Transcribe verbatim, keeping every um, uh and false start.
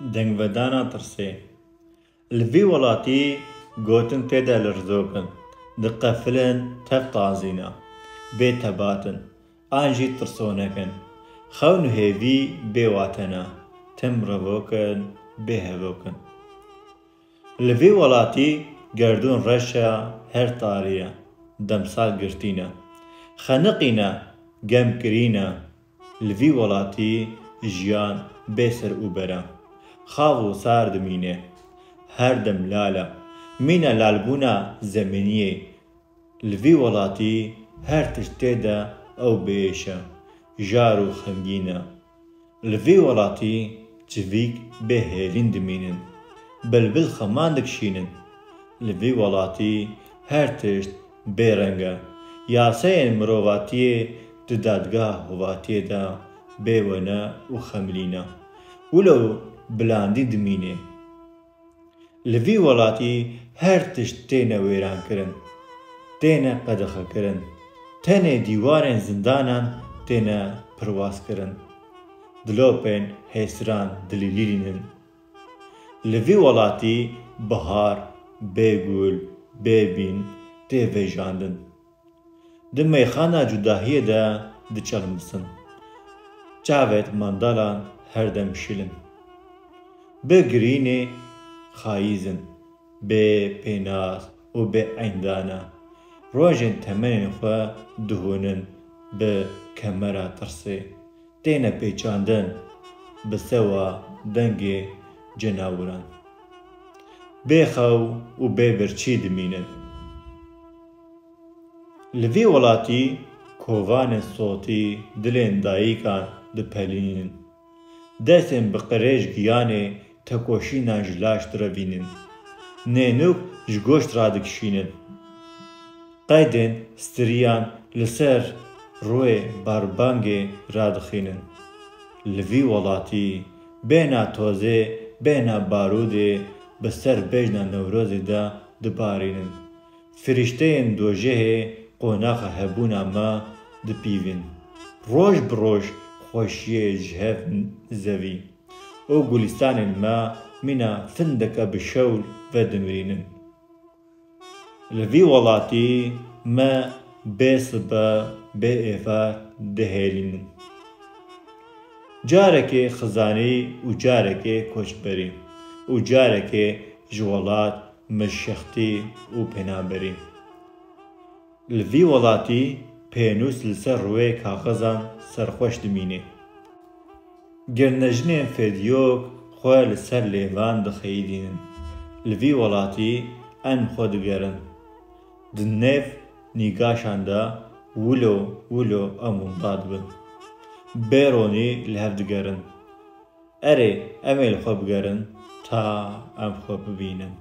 Dengvedana tirsê. Li vî welatî gotin tê de lirzok in, diqefilin, tev tazî ne, bê tebat in, an jî tirsonek in. Xewn û hêvî bê wate ne, tim revok in, bê hevok in. Li vî welatî gerdûn reş e, her tarî ye, demsal girtî ne. Xeniqî ne, gemkirî ne. Li vî welatî jiyan bê ser û ber e. Xav û sar dimîne. Her dem lal e. Mîna lalbûna zemîniyê. Li vî welatî her tişt tê de ew bêêş e, jar û xemgîn e. Li vî welatî çivîk bê hêlîn dimînin, bilbil xeman dikişînin. Li vî welatî her tişt bêreng e. Yasayên mirovatiyê di dadgeha hovatiyê de bê wene û xemilî ne. Wilo bilandî dimîne. Li vî welatî her tişt têne wêrankirin, têne qedexekirin. Tenê dîwarên zindanan têne pirwazkirin. Dilopên hêsiran dilîlîlînin. Li vî welatî bihar bê gul, bê bîn tê vejandin. Di mêxana cudahiyê de diçelmisin. Çavêt mandalan her dem şil in. Bi girînê xayîz in, bê pênaz û bê eyndana. Rojên temenên xwe dihûnin bi kemera tirsê. Têne pêçandin bi sewa dengê cenawiran. Bê xew û bê birçî dimînin. Li vî welatî kovanên sotî dilên dayîkan dipelînin. Destên bi qirêj giyanê tekoşînan ji laş direvînin. Nênûk ji goşt radikişînin. Qeydên stiriyan li ser rûyê barbangê radixînin. Li vî welatî bêhna tozê, bêhna barûdê bi ser bejna Newrozê de dibarînin. Firîşteyên dojehê qonaxa hebûna me dipîvin. Roj bi roj xweşiyê ji hev zevî û gulîstanên me mîna findeke bi şewl vedimrînin. Li vî welatî me bê sibe, bê êvar dihêlînin. Carekê xizanî û carekê koçberî û carekê ji welat milşextî û pênaberî. Li vî welatî pênûs li ser rûyê kaxizan serxweş dimîne. Girnejinên fêdiyok xwe li ser lêvan dixeyidînin. Li vî welatî em xwe digerin. Di nêv nîgaşan de wilo wilo em winda dibin. Bê ronî li hev digerin. Erê, em ê li xwe bigerin ta em xwe bibînin.